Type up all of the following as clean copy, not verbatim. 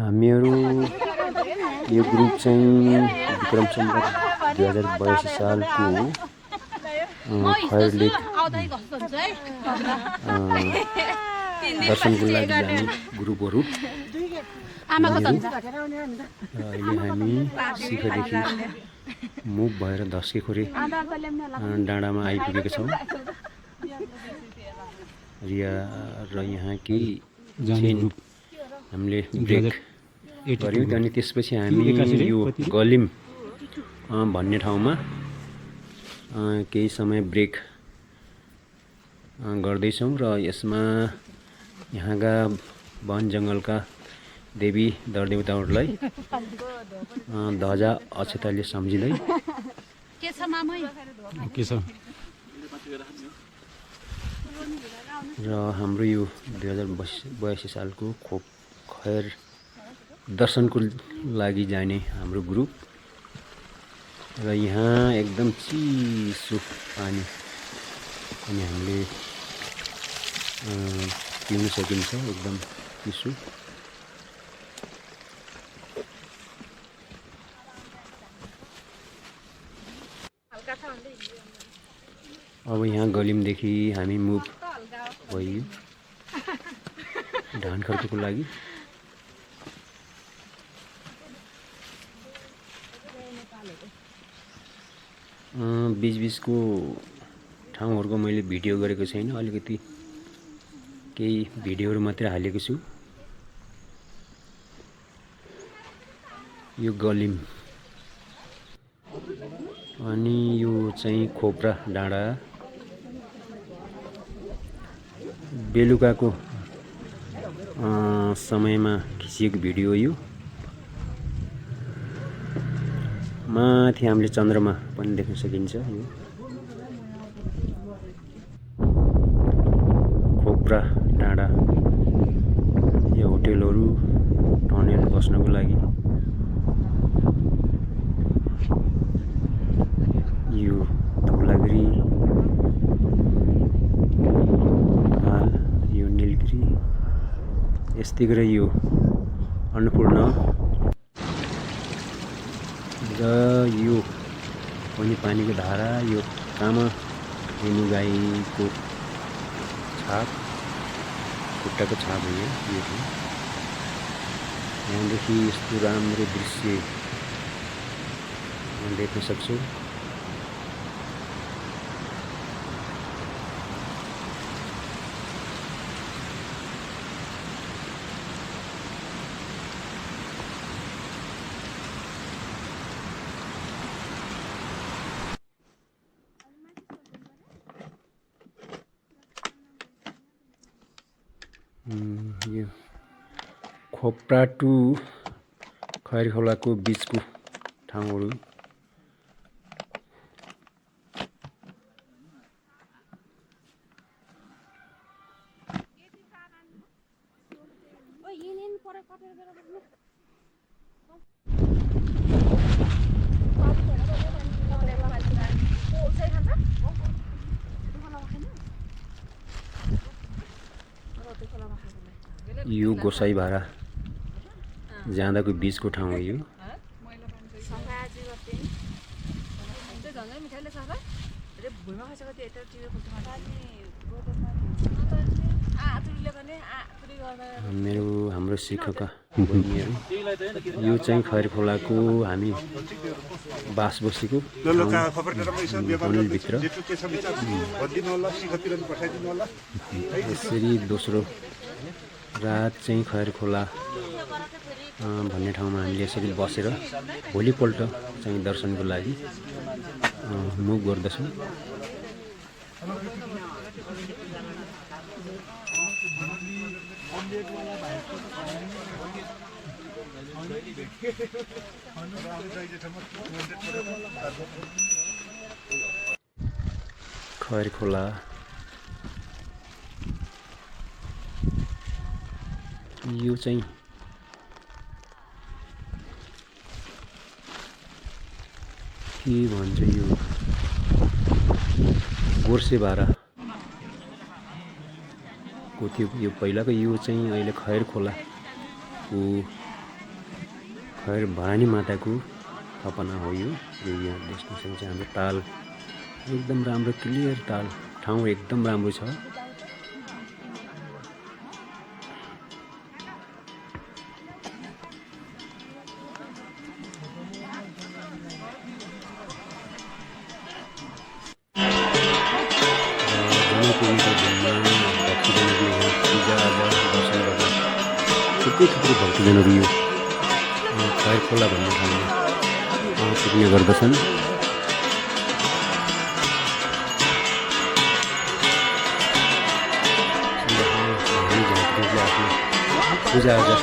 हामीहरू यो ग्रुप चाहिँ विक्रम सम्वत 2082 सालको खैर लेक दर्शनको लागि जाने ग्रुपहरू। अहिले हामी शिखरदेखि मुभ भएर धस्केखोरे डाँडामा आइपुगेका छौँ। रिया र यहाँ केही हामीले ब्रेक गऱ्यौँ अनि त्यसपछि हामी यो गलिम भन्ने ठाउँमा केही समय ब्रेक गर्दैछौँ र यसमा यहाँका वन जङ्गलका देवी दरदेवताहरूलाई ध्वजा अक्षताले सम्झिँदै र हाम्रो यो 2082 सालको खैर दर्शनको लागि जाने हाम्रो ग्रुप। र यहाँ एकदम चिसो पानी अनि हामीले पिउन सकिन्छ, एकदम चिसो। अब यहाँ गलिमदेखि हामी मुभ भयो धानखर्कको लागि। बीचको ठाउँहरूको मैले भिडियो गरेको छैन, अलिकति केही भिडियोहरू मात्रै हालेको छु। यो गलिम अनि यो चाहिँ खोप्रा डाँडा। बेलुकाको समयमा खिचिएको भिडियो यो। माथि हामीले चन्द्रमा पनि देख्न सकिन्छ। यो खोप्रा डाँडा, यो होटेलहरू, टनेल बस्नको लागि। यो धुलागिरी, यो नीलगिरी, यस्तै गरी यो अन्नपूर्ण र यो पनि पानीको धारा। यो कामा रेनु गाईको छाप, खुट्टाको छाप हो यो। यहाँदेखि यस्तो राम्रो दृश्य देख्न सक्छौँ। यो खोप्रा टु खैरखोलाको बिचको ठाउँहरू। यो गोसाइभारा जाँदाको बिचको ठाउँ हो यो। हाम्रो शिक्षकका बहिनीहरू। यो चाहिँ खैरखोलाको हामी बास बसेको भित्र। यसरी दोस्रो रात चाहिँ खैरखोला भन्ने ठाउँमा हामीले यसरी बसेर भोलिपल्ट चाहिँ दर्शनको लागि मुभ गर्दछौँ। खैरखोला यो चाहिँ के भन्छ, यो गोर्सेभारा को थियो यो पहिलाको। यो चाहिँ अहिले खैरखोलाको खैर भवानी माताको थपना हो यो यहाँ देख्न सक्नुहुन्छ हाम्रो ताल एकदम राम्रो क्लियर ताल ठाउँ एकदम राम्रो छ। थुप्रै भक्तजनहरू यो खैर खोला भन्ने ठाउँमा पुग्ने गर्दछन्। पूजाआजा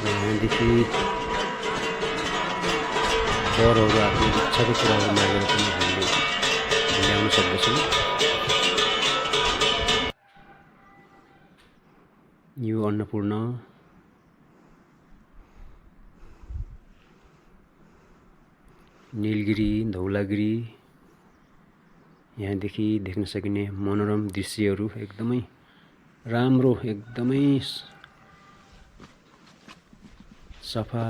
यहाँदेखि वरहरू आफ्नो इच्छाको कुराहरू मागेर पनि हामीले ल्याउन सक्दछौँ। यो अन्नपूर्ण नीलगिरी धौलागिरी यहाँदेखि देख्न सकिने मनोरम दृश्यहरू एकदमै राम्रो एकदमै सफा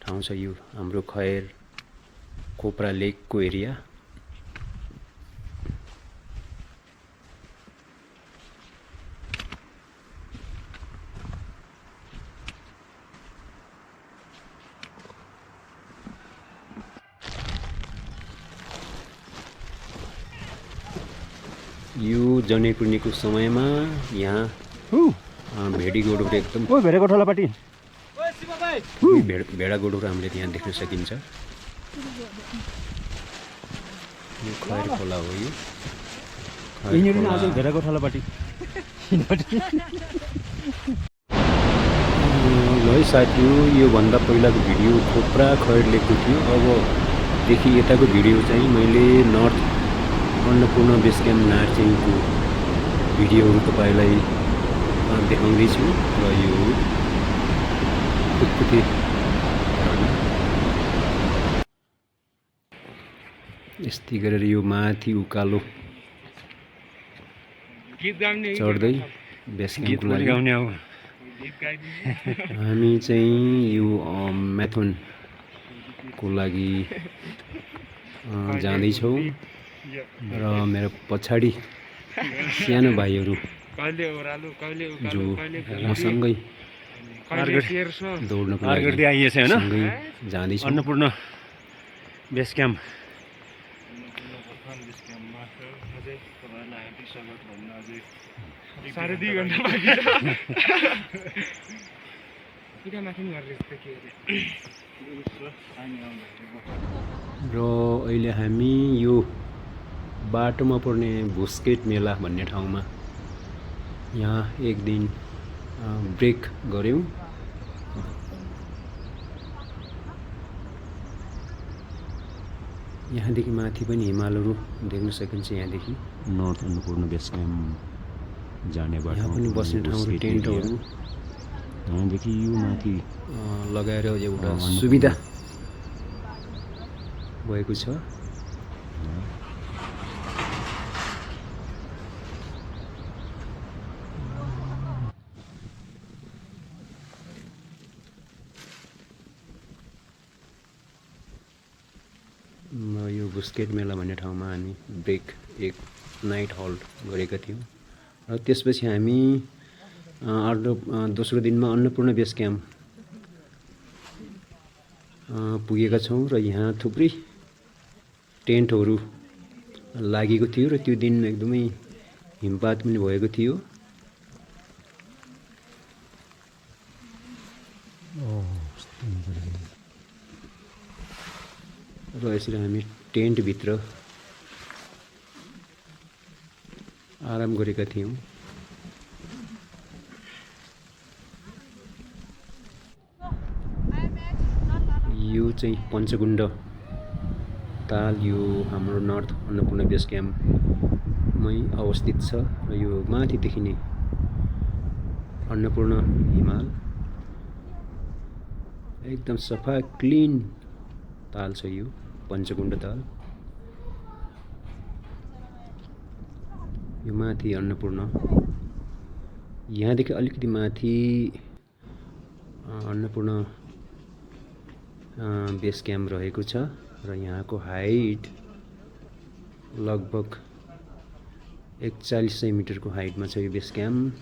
ठाउँ छ यो हाम्रो खैर खोपरा लेकको एरिया। यो जनैपूर्णिको समयमा यहाँ भेडी गोरुहरू एकदम भेडेको ठोलापट्टि भेडा गोरुहरू हामीले यहाँ देख्न सकिन्छ। यो खैर खोला हो यो भेडाको ठोलापट्टि है साथी योभन्दा पहिलाको भिडियो खोपरा खैर लेकको थियो। अबदेखि यताको भिडियो चाहिँ मैले नर्थ अन्नपूर्ण बेस क्याम्प नार्चिङको भिडियोहरू तपाईँलाई देखाउँदैछु र यो खुटखुटे यस्तै गरेर यो माथि उकालो चढ्दै बेस क्याम्पको लागि हामी चाहिँ यो म्याराथनको लागि जाँदैछौँ र मेरो पछाडि सानो भाइहरू जो मसँगै दौड्नको लागि सँगै जाँदैछौँ। अन्नपूर्ण बेस क्याम्प र अहिले हामी यो बाटोमा पर्ने भुस्केट मेला भन्ने ठाउँमा यहाँ एक दिन ब्रेक गऱ्यौँ। यहाँदेखि माथि पनि हिमालहरू देख्न सकिन्छ। यहाँदेखि नर्थ अन्नपूर्ण बेस क्याम्प जाने बाटो यहाँ पनि बस्ने ठाउँहरू टेन्टहरू यहाँदेखि यो माथि लगाएर एउटा सुविधा भएको छ। यो भुस्केट मेला भन्ने ठाउँमा हामी ब्रेक एक नाइट हल्ट गरेका थियौँ र त्यसपछि हामी दोस्रो दिनमा अन्नपूर्ण बेस क्याम्प पुगेका छौँ र यहाँ थुप्रै टेन्टहरू लागेको थियो र त्यो दिन एकदमै हिमपात पनि भएको थियो। र यसरी हामी टेन्टभित्र आराम गरेका थियौँ। यो चाहिँ पञ्चकुण्ड ताल यो हाम्रो नर्थ अन्नपूर्ण बेस क्याम्पमै अवस्थित छ र यो माथि देखिने अन्नपूर्ण हिमाल एकदम सफा क्लिन ताल छ यो पञ्चकुण्ड ताल। यो माथि अन्नपूर्ण, यहाँदेखि अलिकति माथि अन्नपूर्ण बेस क्याम्प रहेको छ र यहाँको हाइट लगभग 4100 मिटरको हाइटमा छ यो बेस क्याम्प।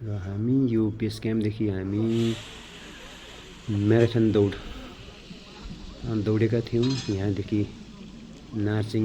र हामी यो बेस क्याम्पदेखि हामी म्याराथन दौडेका थियौँ। यहाँदेखि नार्चिङ